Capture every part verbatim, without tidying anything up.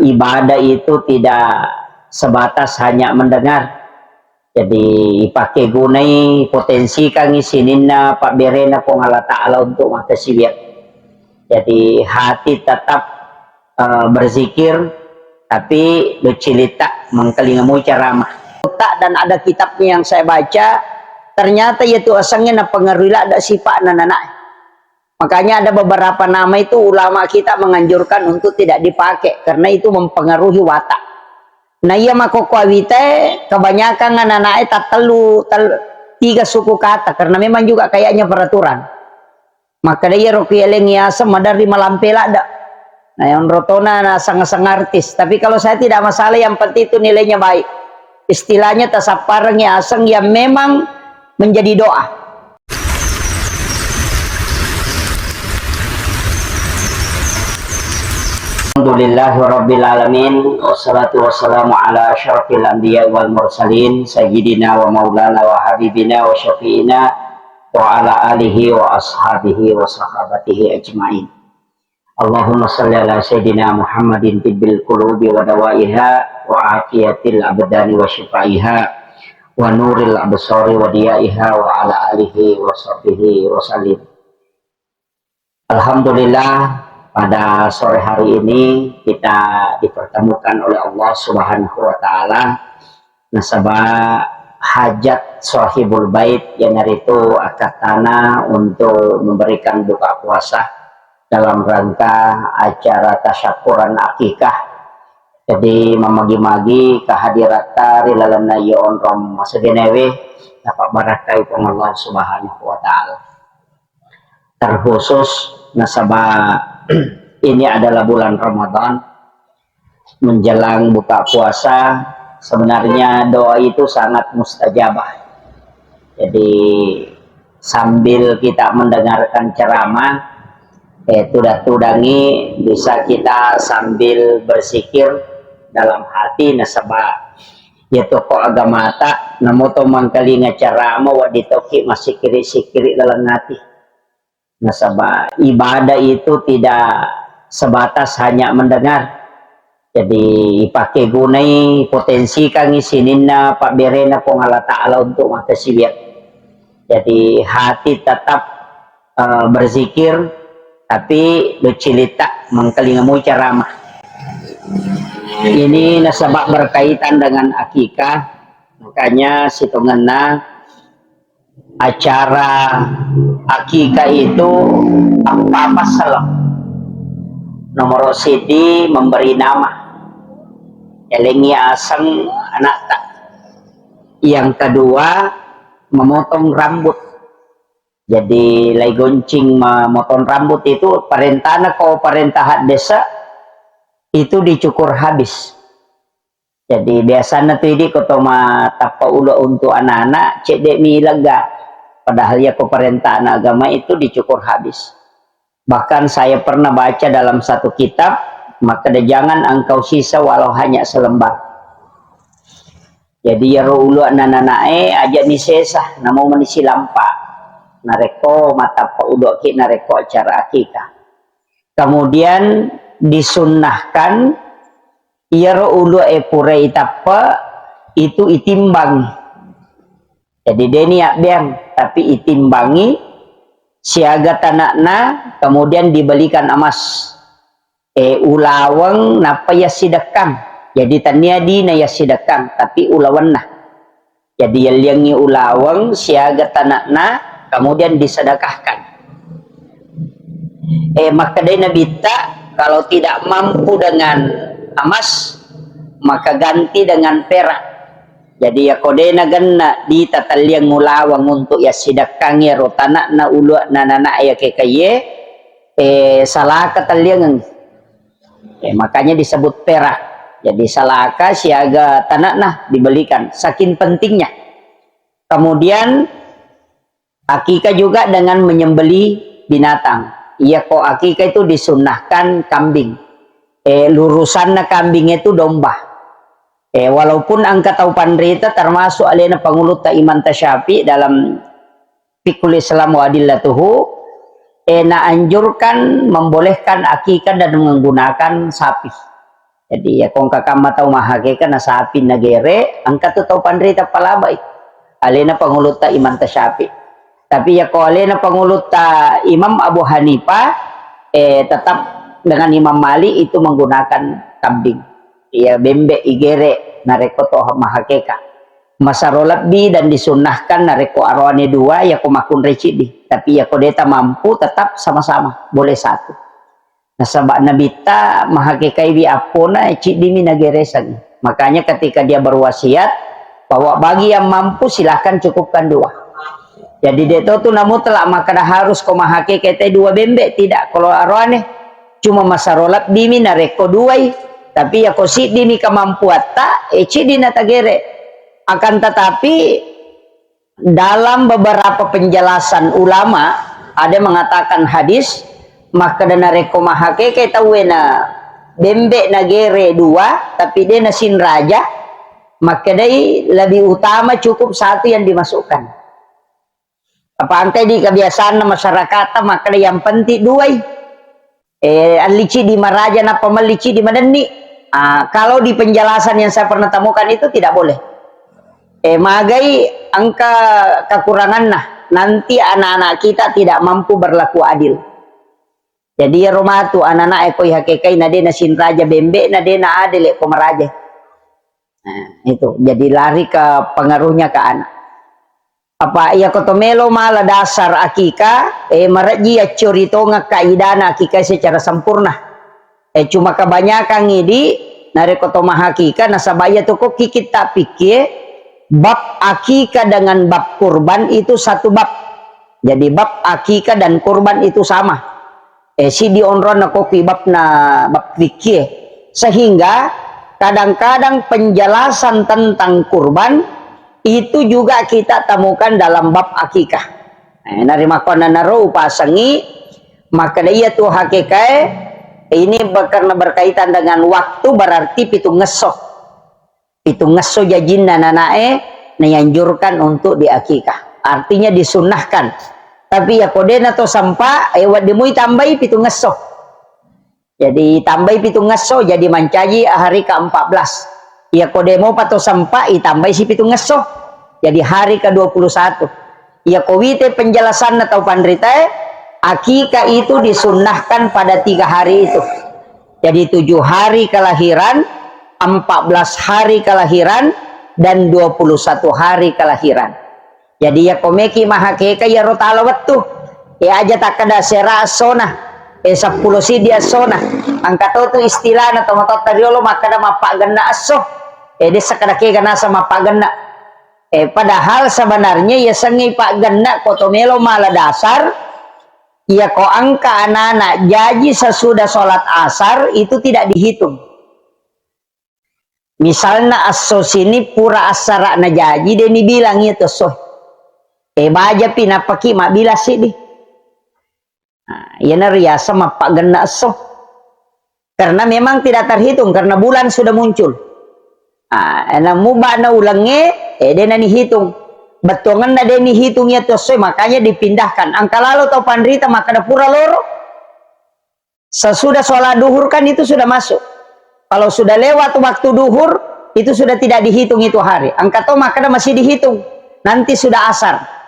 ibadah itu tidak sebatas hanya mendengar. Jadi, ipake gunai, potensikangi sininna pabberena Puang Allah Ta'ala untuk makkasiwiang. Jadi, hati tetap, eh, berzikir, tapi docilitta mengkalingamui ceramah. Dan ada kitabnya yang saya baca, ternyata itu asengnya napengaruhi ladda sifat anak-anak. Makanya ada beberapa nama itu ulama kita menganjurkan untuk tidak dipakai karena itu mempengaruhi watak. Nah, iya makkokko awitae kebanyakan anak-anak e tattellu, tel-, tiga suku kata karena memang juga kayaknya peraturan. Maka dia ro kieleng yaseng maderri malampe ladda. Nah, yang rotona na sang-sang artis. Tapi kalau saya tidak masalah, yang penting itu nilainya baik. Istilahnya tasappareng yaseng yang memang menjadi doa. Alhamdulillahirabbil alamin, wassalatu wassalamu ala asyrafil anbiya wal mursalin, sayyidina wa maulana wa habibina wa syafi'ina wa ala alihi wa ashabihi wa sahabatihi ajmain. Allahumma salli ala sayyidina Muhammadin tibbil qulubi wa dawaiha wa afiyatil abdani wa syifaiha wa nuril absari wa diyaiha wa ala alihi wa sahbihi wa sallim. Alhamdulillah, pada sore hari ini kita dipertemukan oleh Allah Subhanahu wa Ta'ala nasaba hajat sahibul bait, iyanaritu akatana untuk memberikan buka puasa dalam rangka acara tasyakuran akikah. Jadi, mamagi-magi kehadiratta ri lalenna iya onrong masegenewe, napabbarakkai Puang Allah Subhanahu wa Ta'ala. Terkhusus nasaba ini adalah bulan Ramadan, menjelang buka puasa, sebenarnya doa itu sangat mustajabah. Jadi, sambil kita mendengarkan ceramah, eh, tudang-tudangi, bisa kita sambil berzikir dalam hati, nasaba iya toko agamata, namo to mangkalinga ceramah, wedding tokki massikiri-sikiri laleng ati. Nasaba ibadah itu tidak sebatas hanya mendengar. Jadi, ipake gunai, potensikangi sininna pabberena Puang Allah Ta'ala untuk makkasiwiang. Jadi, hati tetap, eh, berzikir, tapi docilitta mengkalingamui ceramah. Ini nasaba berkaitan dengan akikah, makanya sitongenna acara akikah itu apa-apa salah. Nomor siji, memberi nama. Elengi aseng anakta. Yang kedua, memotong rambut. Jadi, lai goncing memotong rambut itu, parentana ko parenta haddesa, itu dicukur habis. Jadi, biasana tu idi ko to matappa ulo untuk anak-anak, cedde mi lega. Padahal ya ko parentana agama itu dicukur habis. Bahkan saya pernah baca dalam satu kitab, makkeda, "Jangan engkau sisa walau hanya selembar." Jadi, iyaro uluanna nanae aja ni sesa, namo mani silampa. Narekko matappa uduaki narekko acara akikah. Kemudian disunnahkan iyaro ulue pura itappa itu itimbang. Jadi, deni abbeang, tapi itimbangi siaga tanakna, kemudian dibelikan emas. Eh, ulaweng nappa yassidekkang. Jadi, tania dina yassidekkang, tapi ulawenna. Jadi, yelliangngi ulaweng siaga tanakna, kemudian disedekahkan. Eh, makkedai Nabitta, kalau tidak mampu dengan emas, maka ganti dengan perak. Jadi, yako de nagenna dita talliang ulaweng untuk yassidekkangngi ro tanakna uluanna nanae yakekaiye, eh, salaka talliangeng. Eh, makanya disebut perak. Jadi, salaka siaga tanakna dibelikan, saking pentingnya. Kemudian, akikah juga dengan menyembelih binatang. Iya ko akikah itu disunnahkan kambing. Eh, lurusanna kambing itu domba. Eh, walaupun engka tau panrita termasuk alena pangulutta Imam Tasyafi dalam Fiqhul Islam wa Adillatuhu, eh, naanjurkan, membolehkan akikah dan menggunakan sapi. Jadi, ya, ko engka kamma tau mahakeka na sapi na gere, engka tu tau panrita palabai. Alena pangulutta Imam Tasyafi. Tapi ya ko alena pangulutta Imam Abu Hanifah, eh, tetap dengan Imam Malik itu menggunakan kambing. Iya, bembe igere narekko to mahakeka. Masaro lebbi dan disunnahkan narekko aroane dua, ya ko makkunrai ciddi. Tapi ya ko deta mampu, tetap sama-sama, boleh satu. Nasaba Nabitta mahakekaiwi appona, ciddimi nagereseng. Makanya ketika dia berwasiat, bahwa bagi yang mampu silahkan cukupkan dua. Jadi de to tu namutlak makkeda harus ko mahakeke te dua bembe, tidak, kalau aroane. Cuma masaro lebbimi narekko duai. Tapi ya ko siddimi kemampuatta, eh, ciddi natagere. Akan tetapi, dalam beberapa penjelasan ulama, ada mengatakan hadis, makkeda narekko mahakeke tauwe na bembe nagere dua, tapi de nasinraja, makkedai lebih utama cukup satu yang dimasukkan. Apa engkai di kebiasaanna masyarakat, makkeda yang penting duai. Eh, alli ciddi maraja nappa melli ciddi madenni. Ah, kalau di penjelasan yang saya pernah temukan itu tidak boleh. Eh, magai engka kekuranganna, nanti anak-anak kita tidak mampu berlaku adil. Jadi, iyaro matu anak-anak e koi hakekai na de nasinraja bembe, na de na adil ko maraja. Nah, itu. Jadi lari ke pengaruhnya ke anak. Apa iya ko to melo mala dasar akika, eh, marejji accori tongeng kaidana akika secara sempurna. Eh, cuma kebanyakan idi narekko to mahakika, nasaba iya to ko kikitta pikkie, bab akika dengan bab kurban itu satu bab. Jadi bab akika dan kurban itu sama. Eh, siddi onronna ko kui babna bab fikkie. Sehingga kadang-kadang penjelasan tentang kurban itu juga kita temukan dalam bab akikah. Eh, narimakkuannanaro upasengi, makkeda iya tu hakikae, ini ber-, karena berkaitan dengan waktu, berarti pitungngesso. Pitungngesso jajinna nanae naianjurkan untuk diakikah. Artinya disunnahkan. Tapi ya ko dena to sempa, eh, wedding mui tambai pitungngesso. Jadi tambai pitungngesso, jadi mancaji hari ke empat belas. Iya ko de mopa to sempa, itambai si pitungngesso. Jadi hari ke dua puluh satu. Iya ko wite penjelasanna tau panritae, akika itu disunnahkan pada tiga hari itu. Jadi tujuh hari kelahiran, empat belas hari kelahiran, dan dua puluh satu hari kelahiran. Jadi, iya ko meki mahakeka iyaro tala wettu. E, aja takkeda sera essona. E, seppulo siddi essona. Engka to tu istilahna tomatoatta riolo makkeda mappaggenna esso. E, de sekkeda kega naseng mappaggenna. E, padahal sebenarnya iya sengngi paggenna ko to melo mala dasar, iya ko engka anak-anak jaji sesudah sholat asar itu tidak dihitung. Misalna esso sini pura assara'na jaji, de nibilang iya tu esso. E, bajapi nappaki mabbilang siddi. Nah, iyana riaseng mappaggenna esso. Karena memang tidak terhitung, karena bulan sudah muncul. Nah, na mubana ulengnge, e, de nanihitung. Bettuangenna de nihitung iya tu esso, makanya dipindahkan. Engka lalo tau panrita makkeda pura loro. Sesudah sholat duhur kan itu sudah masuk. Kalau sudah lewat waktu duhur, itu sudah tidak dihitung itu hari. Engka to makkeda masih dihitung. Nanti sudah asar.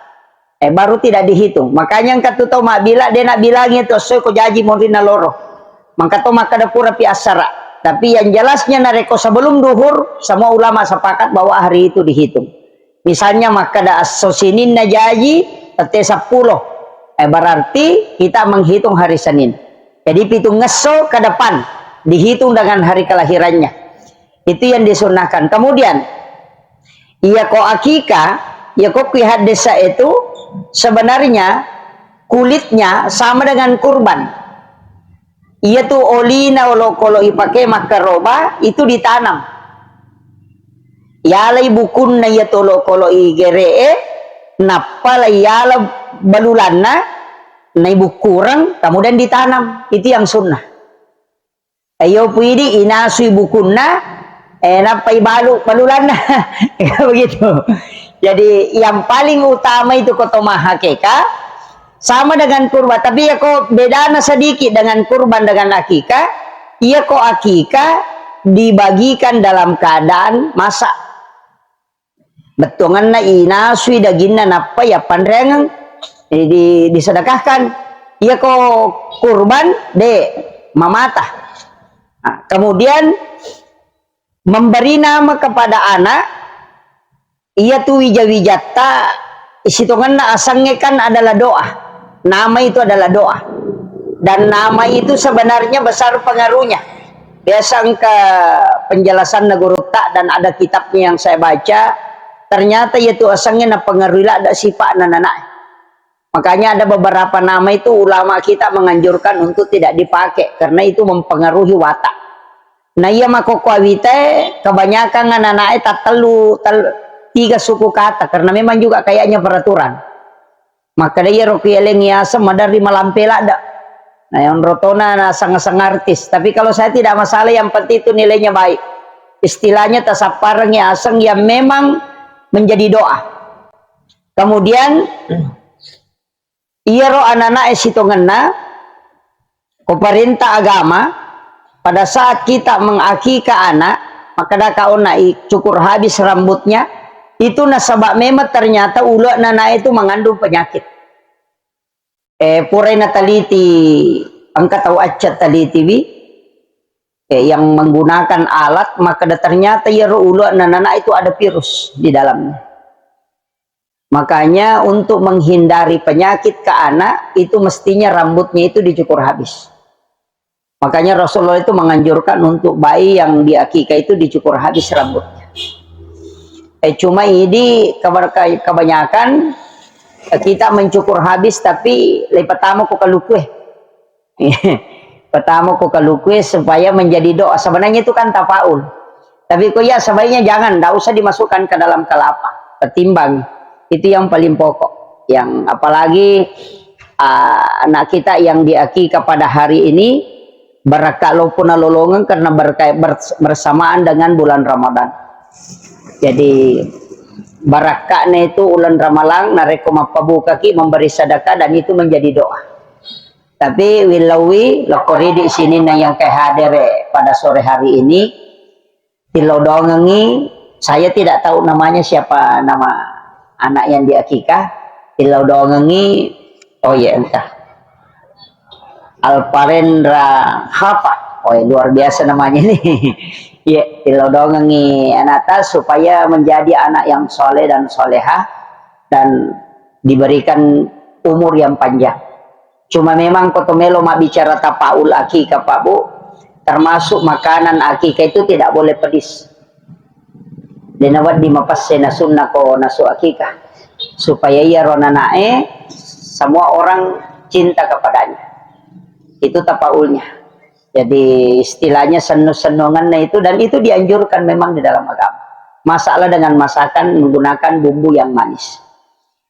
Eh, baru tidak dihitung. Makanya engka tu tau mabbila, de nabbilangi tu esso ko jaji monrinna loro. Engka to makkeda pura pi assara. Tapi yang jelasnya narekko sebelum duhur, semua ulama sepakat bahwa hari itu dihitung. Misalnya makkeda esso Sininna jaji tette seppulo, eh, berarti kita menghitung hari Senin. Jadi pitungngesso ke depan dihitung dengan hari kelahirannya. Itu yang disunnahkan. Kemudian, iya ko akika, iya ko kui haddesa itu sebenarnya kulitnya sama dengan kurban. Iya tu olina olokolo ipake makkaroba itu ditanam. Yalai bukunna iya tu olokolo igere'e, nappa la iyala balulanna, naibukkureng, kemudian ditanam. Itu yang sunnah. Iyo puidi inasui bukunna, eh, nappa ibalu balulanna. Begitu. Jadi yang paling utama itu ko to mahakeka, sama dengan kurban, tapi iya ko bedana sedikit dengan kurban dengan akikah, iya ko akikah, dibagikan dalam keadaan masak. Bettuangenna inasui daginna nappa yappanreangeng, eh, di-, disedekahkan. Iyako kurban, de, mamata. Nah, kemudian memberi nama kepada anak, iya tu wija-wijatta, sitongenna asengnge kan adalah doa. Nama itu adalah doa. Dan nama itu sebenarnya besar pengaruhnya. Biasa engka penjelasanna gurutta dan ada kitabnya yang saya baca, ternyata iya tu asengnge napengaruhi ladde sipa'na nanae. Makanya ada beberapa nama itu ulama kita menganjurkan untuk tidak dipakai karena itu mempengaruhi watak. Nah, iya makkokko awitae kebanyakan ananae tattellu, tel-, tiga suku kata karena memang juga kayaknya peraturan. Makkeda iyaro ku yaleng yaseng maderri malampe ladde. Nah, yang rotona na sanga-sanga artis. Tapi kalau saya tidak masalah, yang penting itu nilainya baik. Istilahnya tasappareng yaseng yang memang menjadi doa. Kemudian iyaro ananae sitongenna, ko parenta agama, pada saat kita mengakikah anak, makkeda ka onna i-, cukur habis rambutnya, itu nasaba memang ternyata ulu'na nanae itu mengandung penyakit. Eh, purai nataliti, engka tau accang talitiwi, eh, yang menggunakan alat, makkeda ternyata iyaro ulu'na nanae itu ada virus di dalamnya. Makanya untuk menghindari penyakit ke anak, itu mestinya rambutnya itu dicukur habis. Makanya Rasulullah itu menganjurkan untuk bayi yang diakikah itu dicukur habis rambutnya. Eh, cuma ini kebar-, ke-, kebanyakan, eh, kita mencukur habis tapi le pertama ko kalukue. Pertama ko kalukue supaya menjadi doa. Sebenarnya itu kan tafaul. Tapi ko ya sebaiknya jangan, ndak usah dimasukkan ke dalam kelapa. Pertimbang. Itu yang paling pokok. Yang apalagi, ah, anak kita yang diakikah pada hari ini, barakka lopona lolongeng karena berka-, bers-, bersamaan dengan bulan Ramadan. Jadi, barakka'na itu ulan Ramalang, narekko mappabukaki, memberi sedekah, dan itu menjadi doa. Tapi, willauwi, lokko ridi sininna yang ke hadir pada sore hari ini, tillau doangengi, saya tidak tahu namanya, siapa nama anak yang diakikah, tillau doangengi, oh iya, entah. Alparendra Hafa. Oh, luar biasa namanya nih. Iya, tillau doangengi anakta supaya menjadi anak yang soleh dan solehah dan diberikan umur yang panjang. Cuma memang ko to melo mabbicara tafaul akikah, Pak Bu, termasuk makanan akikah itu tidak boleh pedis. Dena wedding mapesse nasunna ko nasu akikah. Supaya iyaro nanae semua orang cinta kepadanya. Itu tafaulnya. Jadi istilahnya sennu-sennungenna itu, dan itu dianjurkan memang di dalam agama. Masalah dengan masakan menggunakan bumbu yang manis.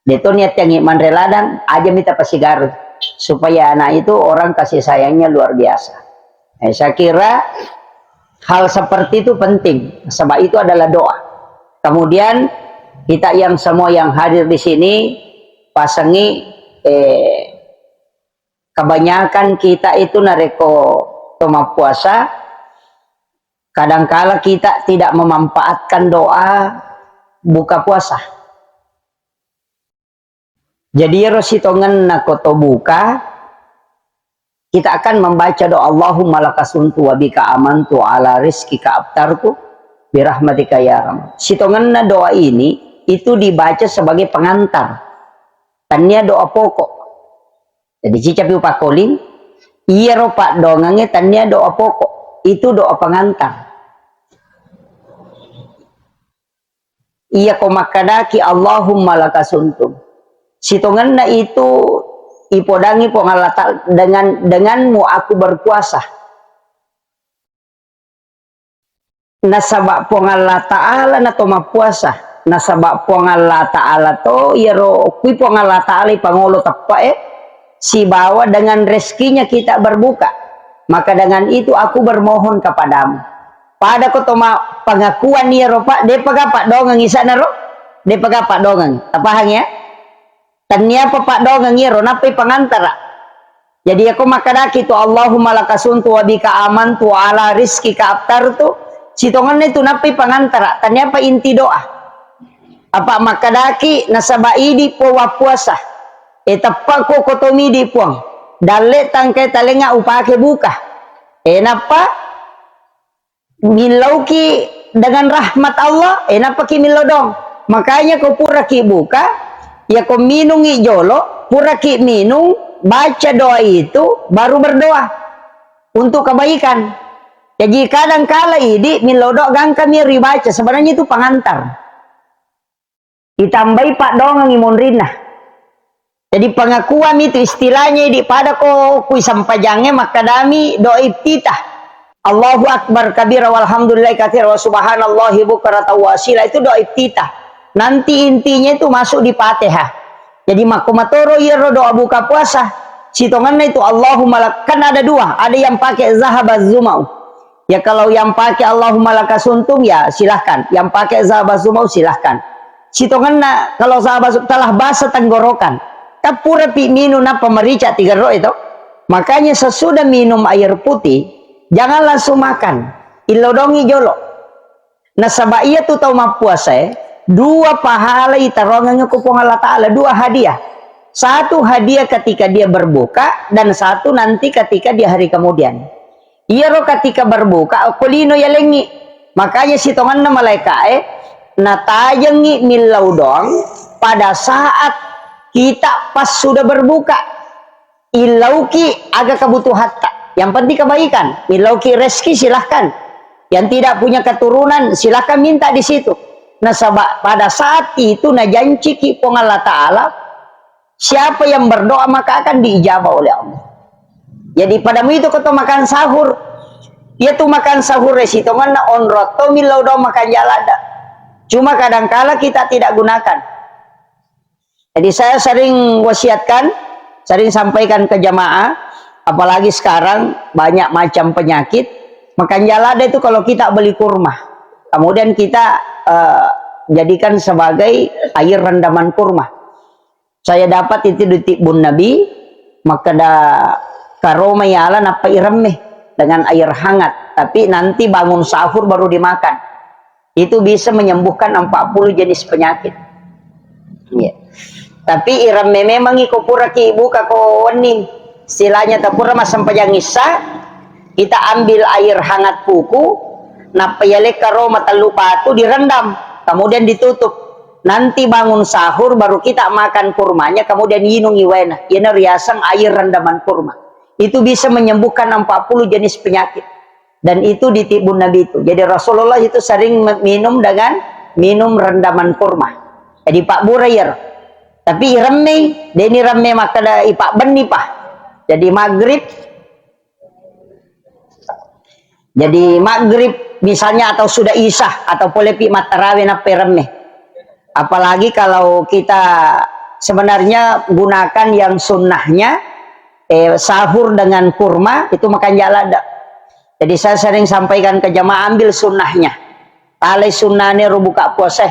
Deto niat yang manre ladang, aja mita pasigaru. Supaya anak itu orang kasih sayangnya luar biasa. Eh, saya kira hal seperti itu penting, sebab itu adalah doa. Kemudian kita yang semua yang hadir di sini, pasengi, eh, kebanyakan kita itu narekko to mappuasa, kadangkala kita tidak memanfaatkan doa buka puasa. Jadi, ero sitongenna ko to buka, kita akan membaca doa, "Allahumma laka sumtu wa bika amantu ala rizkika aftartu birahmatika ya rahman." Sitongenna doa ini itu dibaca sebagai pengantar. Tania doa pokok. Jadi, cicapi upakoling, iyaro paddoangengnge tania doa pokok. Itu doa pengantar. Iyako makkedaki, "Allahumma laka sumtu." Sitongenna itu ipodangi Puang Allah Ta'ala, "Dengan, denganmu aku berpuasa." Nasaba Puang Allah Ta'ala na to mappuasa. Nasaba Puang Allah Ta'ala to, iyaro kui Puang Allah Ta'ala ipangolo teppe'e, sibawa dengan rezekinya kita berbuka. Maka dengan itu aku bermohon kepadamu. Pada ko to ma-, pengakuan iyaro, Pak, de'pa ga paddoangeng isa'na ro? De'pa ga paddoangeng. Tapahang ya? Taniapa paddoangeng iyaro, nappai pangantara. Jadi, yako makkedaki tu, "Allahumma laka sumtu wa bika amantu wa ala rizkika aftartu," Sitongenna itu nappai pangantara, taniapa inti doa. Apa makkedaki nasaba idi Puang wappuasa. E, teppako kotomi idi Puang. Dalle tangkai talenga upake buka. E, nappa millauki dengan rahmat Allah, e, nappaki millau doang. Makanya ko puraki buka, ya ko minungi jolo, puraki minung, baca doa itu, baru berdoa untuk kebaikan. Jadi kadang kala idi millau doa gangkami ribaca, sebenarnya itu pengantar. Ditambai paddoangengngi monrinna. Jadi pengakuan itu istilahnya idi pada ko kui sempajangnge makkedami doa iftitah. Allahu Akbar kabira walhamdulillahi katsira wa subhanallahi bukratan wa asila, itu doa iftitah. Nanti intinya itu masuk di Fatihah. Jadi makko matoro iyaro doa buka puasa. Sitongenna itu Allahumma lak-, kan ada dua, ada yang pakai zahaba zumau. Ya, kalau yang pakai Allahumma laka suntum, ya silahkan. Yang pakai zahaba zumau, silahkan. Sitongenna kalau zahaba zu-, telah basah tenggorokan. Kan purapi minung nappa merica tigerro itu. Makanya sesudah minum air putih, jangan langsung makan. Illodongi jolo. Nasaba iya tu tau mappuasae, dua pahala itaroangengnge ku Puang Allah Ta'ala, dua hadiah. Satu hadiah ketika dia berbuka, dan satu nanti ketika di hari kemudian. Iyaro ketika berbuka, okko lino yalengngi. Makanya sitongenna malaika'e, natajengngi millau doang pada saat kita pas sudah berbuka. Illauki aga kebutuhatta. Yang penting kebaikan. Millauki rezeki, silahkan. Yang tidak punya keturunan, silahkan minta di situ. Nasaba pada saat itu najanciki Puang Allah Ta'ala, siapa yang berdoa maka akan diijabah oleh Allah. Jadi pada mu itu koto makan sahur. Iya tu makan sahur resitongenna onrong to millau doang makan jalada. Cuma kadangkala kita tidak gunakan. Jadi saya sering wasiatkan, sering sampaikan ke jamaah, apalagi sekarang banyak macam penyakit, makan jalada itu kalau kita beli kurma, kemudian kita, eh, jadikan sebagai air rendaman kurma. Saya dapat itu di Tibbun Nabi, makkeda karoma yala nappa iremme dengan air hangat, tapi nanti bangun sahur baru dimakan. Itu bisa menyembuhkan empat puluh jenis penyakit. Iya. Tapi iremme memangngi ko puraki buka ko wenni. Istilahnya ta pura massempajang Isya, kita ambil air hangat puku, nappa yalekka roma tellu batu direndam, kemudian ditutup. Nanti bangun sahur baru kita makan kurmanya, kemudian inungi waena. Iyana riaseng air rendaman kurma. Itu bisa menyembuhkan empat puluh jenis penyakit. Dan itu di Tibbun Nabi itu. Jadi Rasulullah itu sering me-, minum dengan minum rendaman kurma. Jadi pabbura iyaro. Tapi iremmei, deni remme makkeda ipabbenni pa. Jadi maghrib, jadi maghrib misalnya atau sudah isya atau polepi mattarawe nappa iremme. Apalagi kalau kita sebenarnya gunakan yang sunnahnya, eh, sahur dengan kurma itu makan jalada. Jadi saya sering sampaikan ke jamaah, ambil sunnahnya. Talai sunnahnya ro buka puasa.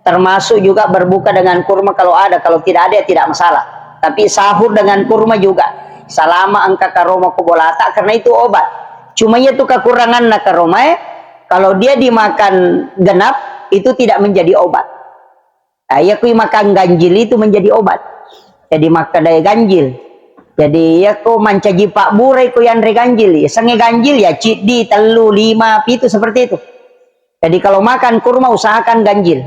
Termasuk juga berbuka dengan kurma kalau ada, kalau tidak ada ya tidak masalah. Tapi sahur dengan kurma juga. Selama engka karoma ko bolata, karena itu obat. Cuma iya tu kekuranganna karoma, eh, kalau dia dimakan genap, itu tidak menjadi obat. Ah, iya kui makan ganjil itu menjadi obat. Jadi makkedai ganjil. Jadi iya ko mancaji pabburai ko yanre ganjil. Iya, sengnge ganjil ya ciddi, tellu, lima, pitu seperti itu. Jadi kalau makan kurma usahakan ganjil.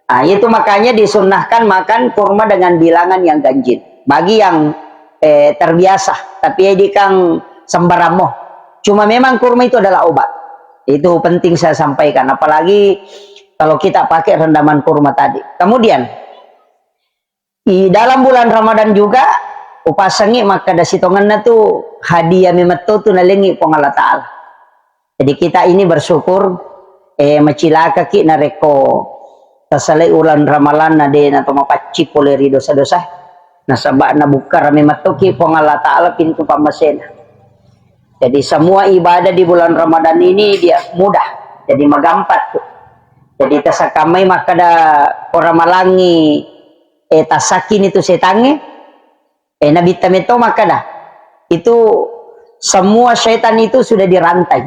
Ah, itu makanya disunnahkan makan kurma dengan bilangan yang ganjil. Bagi yang, eh, terbiasa, tapi ya di kang sembarang mo. Cuma memang kurma itu adalah obat. Itu penting saya sampaikan. Apalagi kalau kita pakai rendaman kurma tadi. Kemudian, di dalam bulan Ramadan juga, upasengngi makkeda sitongenna tu hadiah memetto tu nalengngi Puang Allah Ta'ala. Jadi kita ini bersyukur, eh, macilakaki narekko tasalai ulan Ramalan na de na to mapaccing pole ri dosa-dosa. Nasaba nabukkara memettoki Puang Allah Ta'ala pintu pammasena. Jadi semua ibadah di bulan Ramadan ini dia mudah. Jadi magampang tu. Jadi tasakkammai makkeda ko ramalangngi, eh, tasakkini tu setangnge, eh, Nabitta metto makkeda, itu semua setan itu sudah dirantai.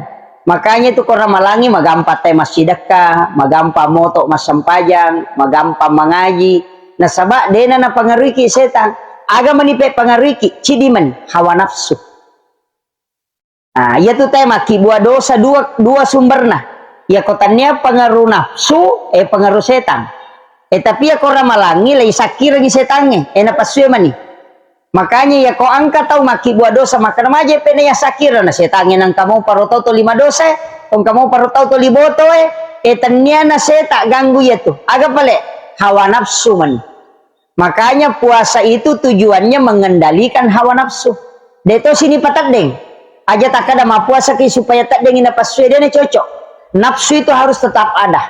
Makanya itu ko ramalangi magampa tai massidekka, magampa moto massempajang, magampa mangaji. Nasaba dena napangaruiki setang. Aga mani pe pangaruiki, ciddi mani hawa nafsu. Nah, iya tu te makkibua dosa dua, dua sumberna. Iya ko tannia pengaruh nafsu, eh pengaruh setang. Eh tapi iya ko ramalangi lai sakkirangi setangnge, eh napassue mani. Makanya iya ko engka tau makkibua dosa, makkeda maje pena iya sakkira na setangnge nangka mau paro tau to lima dosa, engka mau paro tau to liboto eh, eh tannia na seta ganggu iya tu. Aga pale? Hawa nafsu mani. Makanya puasa itu tujuannya mengendalikan hawa nafsu. De to sini pateddeng. Aja takkada mappuasaki supaya teddengi napassue, de na cocok. Nafsu itu harus tetap ada.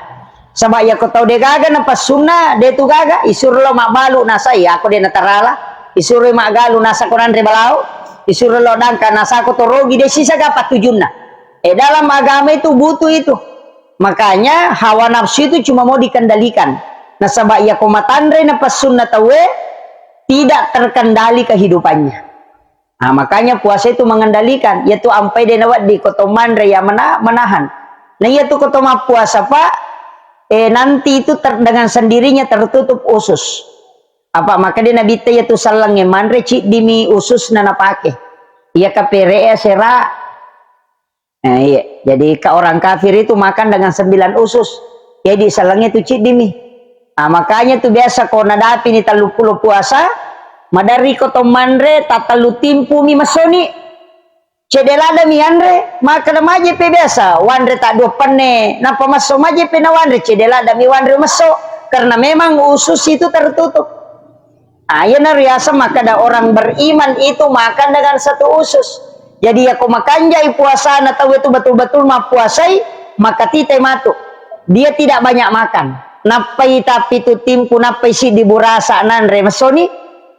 Saba iya ko tau degaga napassunna, de tu gaga, isuro lo mabbalu nasa iya ko de natarala, isuro maggalu nasa ko nanre balao, isuro lo dangka nasa ko torogi, de sisa ga patujunna. Eh dalam agama itu butuh itu. Makanya hawa nafsu itu cuma mau dikendalikan. Nasaba iya ko matanre napassunna tauwe, tidak terkendali kehidupannya. Nah, makanya puasa itu mengendalikan. Iya tu ampai de nawedding ko to manre iya mena-, menahan. Nah, iya tu ko to mappuasa, Pak, eh, nanti itu ter-, dengan sendirinya tertutup usus. Apa maka de nabitta iya tu sellengnge manre ciddimi ususna napake. Iya kapere sera. Nah, iya. Jadi ka-, orang kafir itu makan dengan sembilan usus. Jadi sellengnge tu ciddimi. Nah, makanya tu biasa ko nadapini telluppulo puasa, maderri ko to manre, tattellu timpumi messoni. Cedde ladami anre, makkeda maje pe biasa, wanre ta dua penne, nappa messo maje pe nawanre, cedde ladami wanre messo, karena memang usus itu tertutup. Ah, iyana riaseng makkeda orang beriman itu makan dengan satu usus. Jadi, yako makanjai puasana tau itu betul-betul mappuasai, makatitai matu. Dia tidak banyak makan. Nappai tappitu timpu, nappai siddi burasa nanre messoni,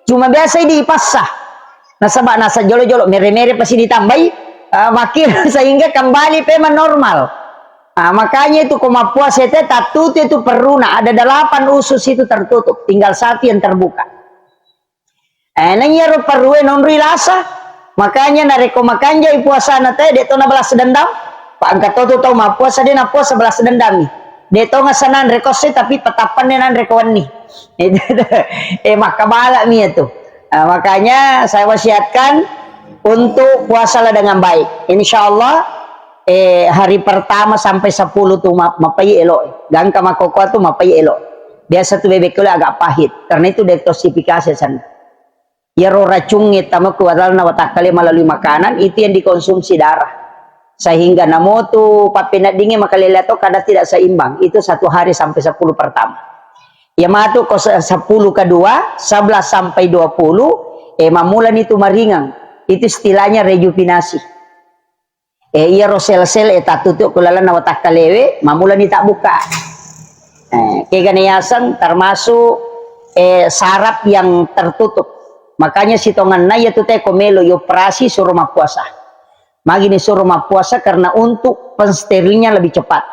cuma biasa idi ipassa. Nasaba nasa jolo-jolo, mere-mere pasti ditambai, ah, makkiro sehingga kembali pemang normal. Ah, makanya itu ko mappuasa itu tattutu itu perruna, ada delapan usus itu tertutup, tinggal satu yang terbuka. Eh, neng iyaro perrue nonroi lasa. Makanya narekko makanjai puasana te, de to nabalas dendam. Pa engka to tu tau mappuasa, de nappuasa balas dendam mi. De to ngasa nanre ko se, tapi patappanne nanre ko wenni. Eh, makkabala mi itu. Ah, makanya saya wasiatkan untuk puasalah dengan baik. Insya Allah, eh, hari pertama sampai sepuluh tu ma-, mapai elo. Gangka makkokkoe tu mapai elo. Biasa tu bebek elo agak pahit. Karena itu detoksifikasi sana. Iyaro racungnge tama ku alalna watakkale melalui makanan, itu yang dikonsumsi darah. Sehingga namotu pappeneddingnge makalele to kada tidak seimbang. Itu satu hari sampai sepuluh pertama. Iya matu ko se-, sepuluh kedua, sebelas sampai dua puluh, eh, mammulani tu maringang. Itu istilahnya rejuvinasi. Eh, iyaro sel-sel, eh, tattutu ku lalenna watakkalewe, mammulani tabbukka. Eh, kegana yaseng termasuk, eh, saraf yang tertutup. Makanya sitongenna iya tu te ko melo yoperasi suro mappuasa. Magi ni suro mappuasa karena untuk pensterilnya lebih cepat.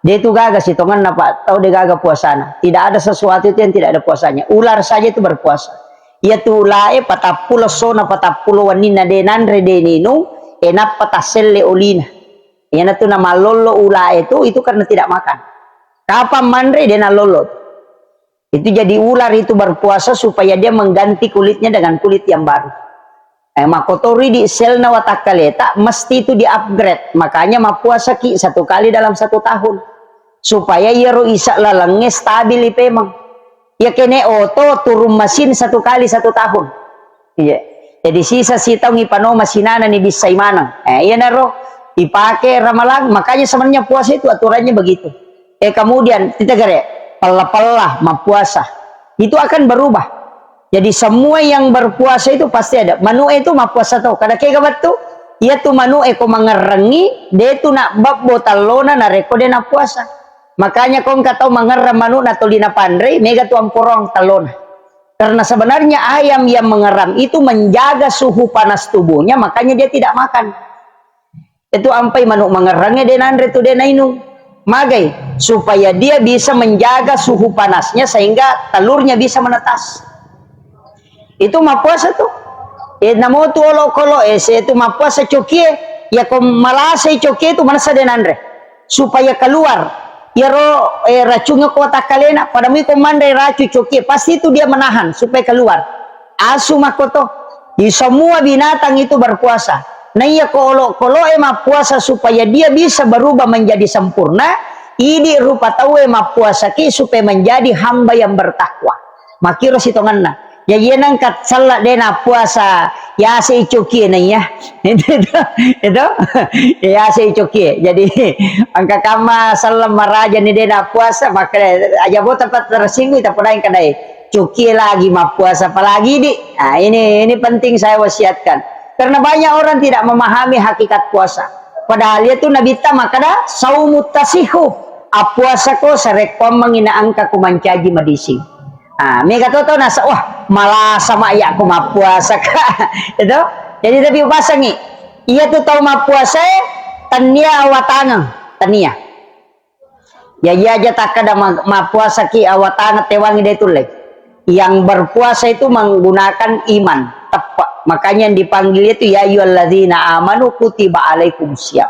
De tu gaga sitongenna, Pak, tau de gaga puasana. Tidak ada sesuatu itu yang tidak ada puasanya. Ular saja itu berpuasa. Iya tu ulae patappulo essona, patappulo wenninna de nanre, de ninung, e nappa tasselle olina. Iyana tu namallollo ulae tu, itu karena tidak makan. Kapan manre de nallollo. Itu jadi ular itu berpuasa supaya dia mengganti kulitnya dengan kulit yang baru. Eh, makkotori di selna watakkaleta, mesti itu di-upgrade. Makanya mappuasaki satu kali dalam satu tahun. Supaya iyaro isa lalengnge stabil ipemeng. Iya kene oto turun mesin satu kali satu tahun. Iya. Jadi sisa sitaung ipano masinana ni bissai maneng. Eh, iyanaro ipake ramalang. Makanya sebenarnya puasa itu aturannya begitu. Eh, kemudian kita gere pella-pella mappuasa. Itu akan berubah. Jadi semua yang berpuasa itu pasti ada. Manu itu mappuasa tau. Kada kega battu, iya tu manu eko mangerrengi, de tu nak babbo tallona narekko de nappuasa. Makanya ko engka tau mangerrang manu na toli napanrei, mega tu amporong tallona. Karena sebenarnya ayam yang mengerrang itu menjaga suhu panas tubuhnya, makanya dia tidak makan. Itu ampai manuk mangerrangnge de nanre tu de nainung. Magai, supaya dia bisa menjaga suhu panasnya sehingga telurnya bisa menetas. Itu mappuasa tu. Eh, namo tu olokolo, eh, se tu mappuasa cokie, Iya ko malasai cokie tu manessa de nanre. Supaya keluar. Iyaro, eh, racungnya ko watakkalena, pada mui ko manre racung cokie, pasti itu dia menahan supaya keluar. Asu makkoto. Di semua binatang itu berpuasa. Nah, iya ko olokoloe mappuasa supaya dia bisa berubah menjadi sempurna, idi rupa taue mappuasaki supaya menjadi hamba yang bertakwa. Makkiro sitongenna. Jaji, iya nengka sella de nappuasa, yase i cokie na iya. Itu, itu, itu. Yase i cokie. Jadi, engka kamma selleng maraja ni de nappuasa, maka aja bo tempat tersinggung, kita pernah kadai. Cokie lagi mappuasa, apalagi di. Nah, ini, ini penting saya wasiatkan. Karena banyak orang tidak memahami hakikat puasa. Padahal itu Nabi ta makkada, "Saumu tasihu." Appuasa ko sarekkoammengi na engka ko mancaji madising. Ah, mega to tau nasa, "Wah, malasa ma iya ko mappuasa ka." Itu. Jadi tapi upasangi. Iya tu tau mappuasa e, tania awatangeng, tania. Jaji aja takkada ma-, mappuasaki awatangeng tewangi de tulle. Yang berpuasa itu menggunakan iman, teppe. Makanya yang dipanggil itu, "Ya ayyuhalladzina amanu kutiba alaikumus siyam."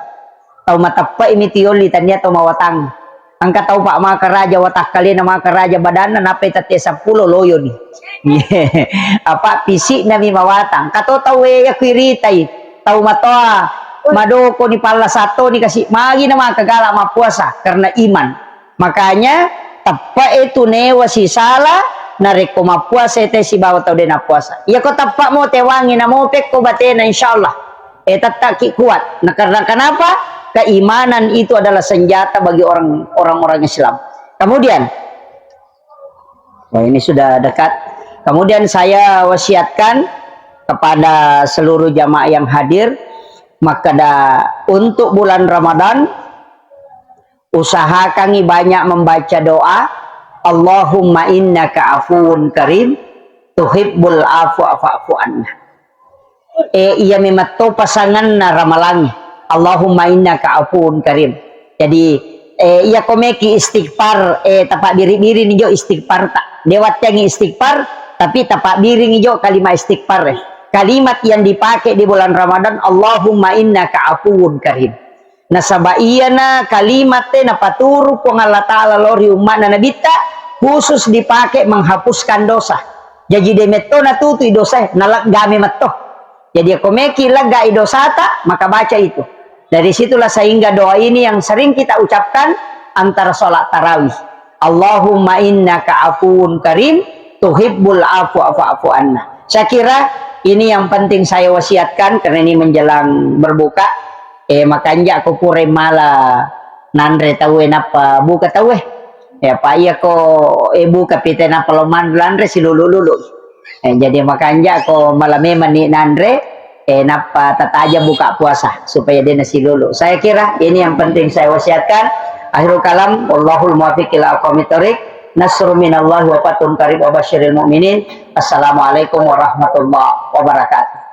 Tau mateppe'i mi tu yolli, tania tau mawatang. Engka tau pa makaraja watakkalena, makaraja badanna, nappai tette seppulo loyoni. Apa fisikna mi mawatang. Kato tau e yaku iritai, tau matoa, madoko ni palla sato ni kasi, magi na makagala mappuasa karena iman. Makanya, teppe'e tu newa sisala narekko mappuasa te sibawa tau de nappuasa. Iya ko teppe'mo tewangi namo pekko batena, insyaallah. Eh, tettaki kuat. Nah, karena kenapa? Keimanan itu adalah senjata bagi orang, orang-orang Islam. Kemudian, wah, ini sudah dekat. Kemudian saya wasiatkan kepada seluruh jamaah yang hadir, makkada untuk bulan Ramadan, usahakangi banyak membaca doa, "Allahumma innaka afuwun karim, tuhibbul afwa fa'fu anna." Eh, iya memetto pasanganna ramalangi, "Allahumma innaka afuwun karim." Jadi, eh, iya komeki istighfar, eh, tapabbiri-biri ni jo istighfar ta. Dewattengi istighfar, tapi tapabbiringi jo kalimat istighfar, eh. Kalimat yang dipakai di bulan Ramadan, "Allahumma innaka afuwun karim." Nasaba iyana kalimat e napaturu Puang Allah Ta'ala lao ri umma'na Nabitta, khusus dipakai menghapuskan dosa. Jaji de metto natutui dosa e, naleggame metto. Jadi, ko meki leggai dosata, maka baca itu. Dari situlah sehingga doa ini yang sering kita ucapkan antara sholat tarawih. "Allahumma innaka afuwun karim, tuhibbul afwa fa'fu anna." Saya kira ini yang penting saya wasiatkan karena ini menjelang berbuka. Eh, makanja ko pura mala nanre tauwe nappa buka tauwe. Ya, pa iya ko, eh, buka pite nappa lo manre lanre silulu-lulu. Eh, jadi makanja ko mala memang ni nanre, eh, nappa tataja buka puasa supaya de nasilulu. Saya kira ini yang penting saya wasiatkan. Akhirul kalam, wallahul muwaffiq ila aqwamit thoriq. Nasrun minallahi wa fathun qarib wa basyiril mu'minin. Assalamualaikum warahmatullahi wabarakatuh.